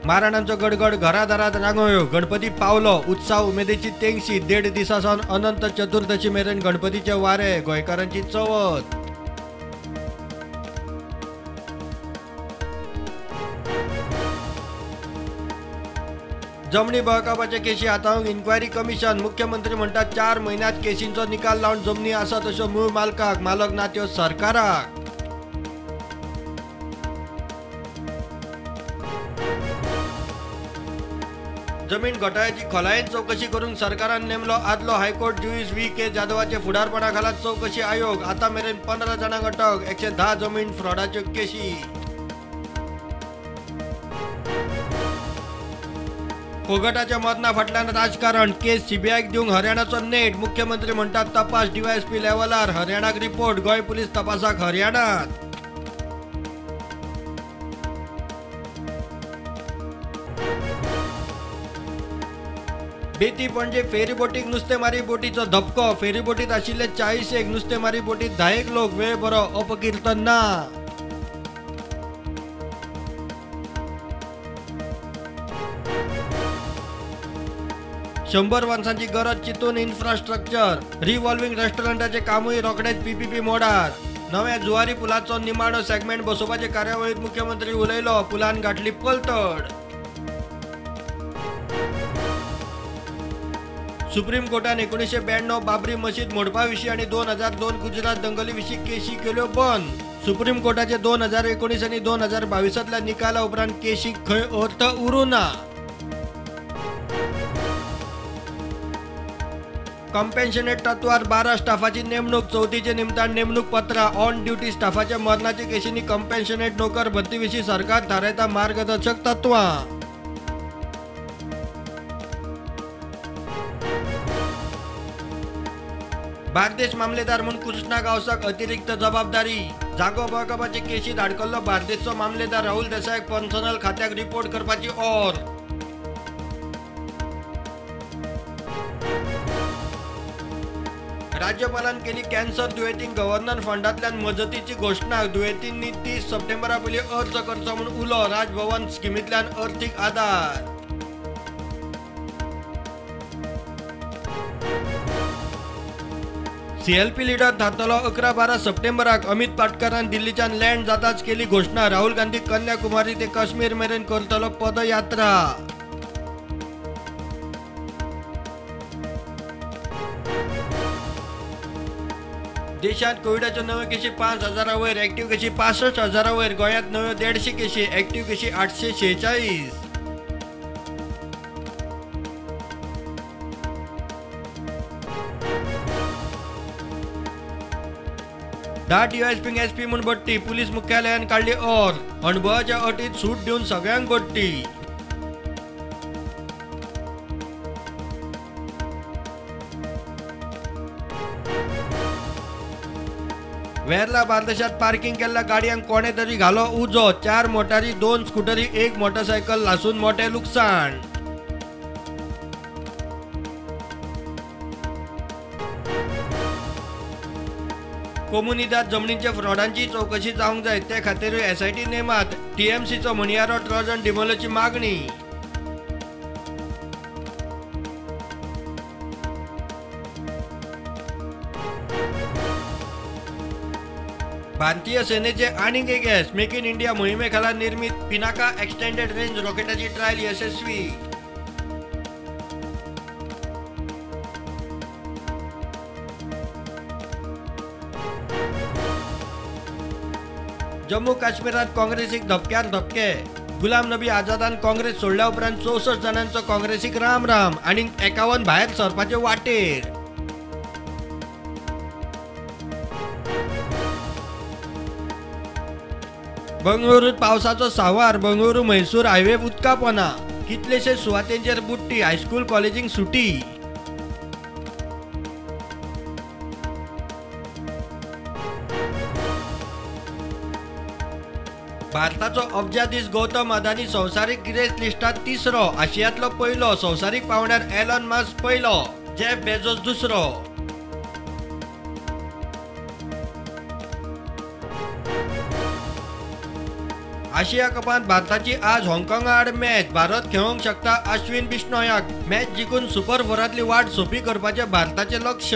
माराणांचो गडगड घरादारात रांगोळ्यो. गणपती पावलो, उत्साह उमेदीची तेंगशी. 1.5 दिसा सावन अनंत चतुर्दशी मेरेन गणपतीचे वारे, गोंयकारांची चवथ. जमनी बळकावपाचे केशी हाताळूंक इन्क्वायरी कमिशन. मुख्यमंत्री म्हणटात 4 म्हयन्यांत केशींचो निकाल लावन जमनी आसा तश्यो मूळ मालकाक, मालक ना त्यो सरकाराक. जमीन घोटाळ्याची खोलायेन चवकशी करूंक सरकारान नेमलो आदलो हायकोर्ट ज्युईस V.K. जाधवाचे फुडारपणा खाला चवकशी आयोग. आतां मेरेन 15 जाणांक अटक, 110 जमीन फ्रॉडाच्यो केशी. फोगटाच्या मरणा फाटल्यान राजकारण, केस सीबीआयक दिवंक हरियाणाचो नेट. मुख्यमंत्री म्हणटात तपास डीवायएसपी लेव्हलार, हरियाणाक रिपोर्ट. गोंय पुलीस तपासाक हरियाणात. बेती पणजे फेरीबोटीक नुस्तेमारी बोटीचो धपको. फेरीबोटीत आशिल्ले 40 नुस्तेमारी बोटीत 10 लोक. वेळ बरो, अपकीर्तन ना. 100 वर्सांची गरज चिंतून इन्फ्रास्ट्रक्चर. रिव्हॉल्विंग रेस्टॉरंटाचे कामूय रोखडेच पीपीपी मोडार. नव्या जुवारी पुलाचो निमाणो सेगमेंट बसोवपाचे कार्यावळीत मुख्यमंत्री उलयलो. पुलान गाठली पलतड. सुप्रीम कोर्टान 1992 बाबरी मशीद मोडपा विशीं आनी 2002 गुजरात दंगली विशीं केशी केल्यो बंद. सुप्रीम कोर्टाचे 2019 आनी 2022 निकाला उपरांत केशीक खंय अर्थ उरूं ना. कॉम्पेन्शनेट तत्वार 12 स्टाफाची नेमणूक. चवथीचे निमतान नेमणूक पत्रां. ऑन ड्युटी स्टाफाच्या मरणाच्या केशींनी कॉम्पेन्शनेट नोकर भरती विशीं सरकार थारायता मार्गदर्शक तत्वां. बार्देश मामलेदार म्हूण कृष्णा गांवसाक अतिरिक्त जबाबदारी. जागो बळकावपाचे केशीत आडकल्लो बार्देशचो मामलेदार राहुल देसायाक पर्सनल खात्याक रिपोर्ट करपाची ऑर. राज्यपालान केली कॅन्सर दुयेंतींक गव्हर्नर फंडांतल्यान मजतीची घोशणा. दुयेंतींनी 30 सप्टेंबरा पयलीं अर्ज करचो म्हूण उलो. राजभवन स्किमींतल्यान अर्थीक आदार. सीएलपी लीडर थारतलो 11-12 सप्टेंबराक. अमित पाटकरान दिल्लीच्यान लँड जाताच केली घोशणा. राहुल गांधी कन्याकुमारी ते काश्मीर मेरेन करतलो पदयात्रा. देशात कोविडाच्यो नव्यो केशी 5,000 वयर, ऍक्टिव्ह केशी 65,000 वयर. गोंयांत नव्यो 150 केशी, ऍक्टिव्ह केशी 846. धा डीवायएसपींक एसपी म्हूण बडटी. पुलीस मुख्यालयान काडली ऑर. अणभवाच्या अटीत सूट दिवन सगळ्यांक बडटी. वेर्ला बार्देशात पार्किंग केल्ल्या गाडयांक कोणे तरी घालो उजो. 4 मोटारी, 2 स्कुटरी, 1 मोटरसायकल लासून मोठें लुकसाण. कोमुनिदाद जमनींच्या फ्रॉडांची चवकशी जावंक जाय, ते खातीरूय एसआयटी नेमात. टीएमसीचो म्हणयारो ट्रोजन डिमोलोची मागणी. भारतीय सेनेचे आनीक एक येस. मेक इन इंडिया मोहिमे खाला निर्मीत पिनाका एक्सटेंडेड रेंज रॉकेटाची ट्रायल यशस्वी. जम्मू काश्मीरात काँग्रेसीक धपक्यार धपके. गुलाम नबी आझादान काँग्रेस सोडल्या उपरांत 64 जाणांचो काँग्रेसीक राम राम आनी 51 भायर सरपाचे वाटेर. बंगळुरूत पावसाचो सांवार. बंगळुरू म्हैसूर हायवे उदका पोना. कितलेशे सुवातेंचेर बुडटी. हायस्कूल कॉलेजींक सुटी. भारताचो अब्जाधीश गौतम अदानी संवसारीक गिरेस्त लिस्टांत तिसरो, आशियांतलो पयलो. संवसारीक पांवड्यार एलॉन मस्क पयलो, जेफ बेझोस दुसरो. आशिया कपांत भारताची आज हाँगकाँगा आड मॅच. भारत खेळोवंक शकता अश्विन बिश्नोयाक. मॅच जिखून सुपर फोरांतली वाट सोंपी करपाचें भारताचें लक्ष.